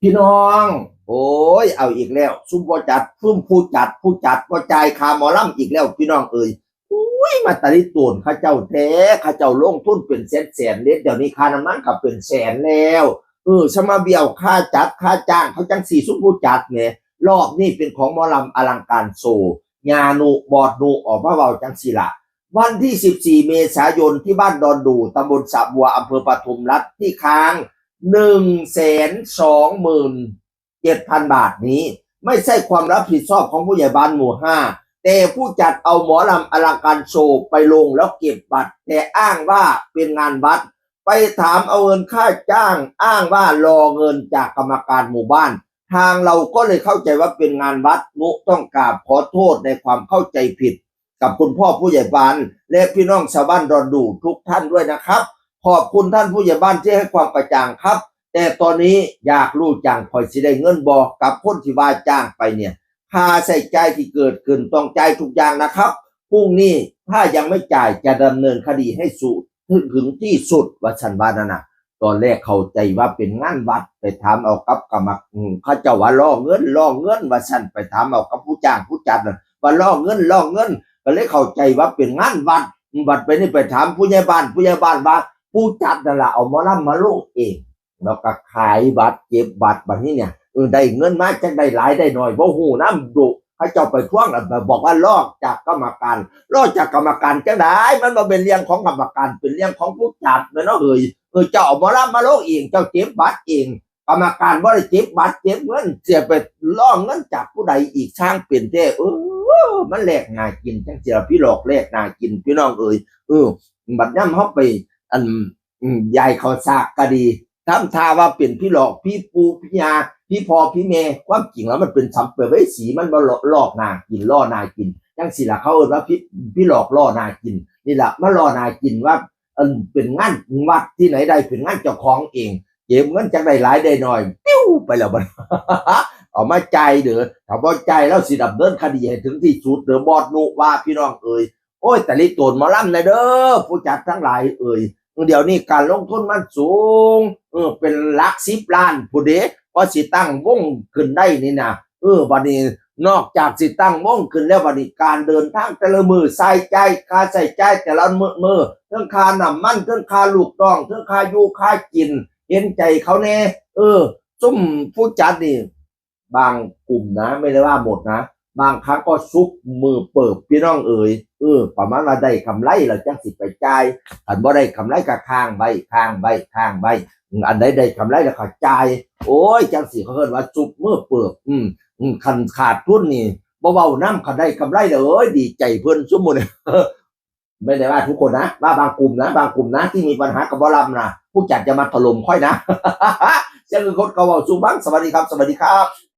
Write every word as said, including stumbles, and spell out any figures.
พี่น้อง โอ้ย เอาอีกแล้ว ซุมบ่จัด ซุมผู้จัด ผู้จัดบ่จ่ายค่าหมอลำอีกแล้ว พี่น้องเอ้ย อุ้ย มาตะลิโตนเขาเจ้าแท้ เขาเจ้าลงทุนเป็นแสนแสนเด้ เดี๋ยวนี้ค่าน้ำมันก็เป็นแสนแล้ว เออ สมาเบี้ยวค่าจัดค่าจ้างเขาจังสี่ ซุมผู้จัดแหม รอบนี้เป็นของหมอลำอลังการโชว์ ญานุ บอสนุ ออกมาเว้าจังสี่ล่ะ วันที่สิบสี่เมษายนที่บ้านดอนดู่ ตำบลสระบัว อำเภอปทุมรัฐ ที่ค้าง หนึ่งแสนสองหมื่นเจ็ดพันบาทนี้ ไม่ใช่ความรับผิดชอบของผู้ใหญ่บ้านหมู่ห้า แต่ผู้จัดเอาหมอลำอลังการโชว์ไปลงแล้วเก็บบัตร แต่อ้างว่าเป็นงานวัด ไปถามเอาเงินค่าจ้าง อ้างว่ารอเงินจากกรรมการหมู่บ้าน ทางเราก็เลยเข้าใจว่าเป็นงานวัด นุต้องกราบขอโทษในความเข้าใจผิด กับคุณพ่อผู้ใหญ่บ้าน และพี่น้องชาวบ้านดอนดู่ทุกท่านด้วยนะครับ ขอบคุณท่านผู้ใหญ่บ้านที่ให้ความกระจ่างครับ แต่ตอนนี้อยากรู้จัง ข่อยสิได้เงินบ่ กับคนที่ว่าจ้างไปเนี่ย ค่าใช้จ่ายที่เกิดขึ้นต้องจ่ายทุกอย่างนะครับ พรุ่งนี้ถ้ายังไม่จ่ายจะดำเนินคดีให้สุดถึงที่สุด ว่าซั่นว่านั่นน่ะ ตอนแรกเข้าใจว่าเป็นงานวัด ไปถามเอากับกรรม อืม เขาเจ้าว่ารอเงิน รอเงิน ว่าซั่น ไปถามเอากับผู้จ้างผู้จัดน่ะ ว่ารอเงิน รอเงิน ก็เลยเข้าใจว่าเป็นงานวัด บัดไปนี่ไปถามผู้ใหญ่บ้าน ผู้ใหญ่บ้านว่าผู้จัดนั่นล่ะเอาหมอลำมาลงเอง แล้วก็ขายบัตร เก็บบัตร บัดนี้เนี่ย เออ ได้เงินมาจักได้หลายได้น้อยบ่ฮู้นำ ดุ เขาเจ้าไปทวงแล้วบอกว่ารอจากกรรมการ รอจากกรรมการจังได๋ มันบ่เป็นเรื่องของกรรมการ เป็นเรื่องของผู้จัดแม่นเนาะเฮ้ย เออ เจ้าเอาหมอลำมาลงเอง เจ้าเก็บบัตรเอง กรรมการบ่ได้เก็บบัตรเก็บเงิน เสียไปรอเงินจากผู้ใดอีก ช่างเป็นแท้ เออ มันแลกหน้ากินจังซี่ล่ะ พี่หลอกแลกหน้ากิน พี่น้องเอ้ย เออ บัดยามเฮาไป อัน อืม ยายเขาสากก็ดี ทำท่าว่าเป็นพี่หลอก พี่ปู่ พี่ย่า พี่พ่อ พี่แม่ ความจริงแล้วมันเป็นสัมภเวสี มันบ่ลอกหน้ากิน ล่อหน้ากิน จังซี่ล่ะ เขาเอิ้นว่าพี่ พี่หลอกล่อหน้ากิน นี่ล่ะ มาล่อหน้ากินว่า อันเป็นงานวัดที่ไหนได้ เป็นงานเจ้าของเอง เก็บเงินจักได้หลายได้น้อย ปิ้วไปแล้วบัด เอามาจ่ายเด้อ ถ้าบ่จ่ายแล้วสิดำเนินคดีให้ถึงที่สุดเด้อ บอสนุว่า พี่น้องเอ้ย โอ้ย ตะลิโตนหมอลำแหน่เด้อ ผู้จัดทั้งหลายเอ้ย เดี๋ยวนี้การลงทุนมันสูง เออ เป็นหลักสิบล้านพุ้นเด้ กว่าสิตั้งวงขึ้นได้นี่นะ เออ บัดนี้นอกจากสิตั้งวงขึ้นแล้ว บัดนี้การเดินทางแต่ละมื้อ ใช้จ่าย ค่าใช้จ่ายแต่ละมื้อ มื้อ เทิงค่าน้ำมัน เทิงค่าลูกน้อง เทิงค่าอยู่ค่ากิน เห็นใจเขาแหน่ เออ ซุมผู้จัดนี่ บางกลุ่มนะ ไม่ได้ว่าหมดนะ บางครั้งก็ซุบมือเปิบ พี่น้องเอ๋ย เออ ประมาณว่าได้กำไรแล้วจังสิไปจ่าย คันบ่ได้กำไรก็ค้างไว้ ค้างไว้ ค้างไว้ อืม อันใดได้กำไรแล้วก็จ่าย โอ้ย จังสิเขาเอิ้นว่าซุบมือเปิบ อืม อืม คันขาดทุนนี่ บ่เว้านำ คันได้กำไรแล้ว เอ้ย ดีใจเพิ่นซุมหมู่นี่ ไม่ได้ว่าทุกคนนะ ว่าบางกลุ่มนะ บางกลุ่มนะ ที่มีปัญหากับหมอลำนะ ผู้จัดจะมาถล่มข้อยนะ เสียงคือคนเขาเว้าสู่ฟัง สวัสดีครับ สวัสดีครับ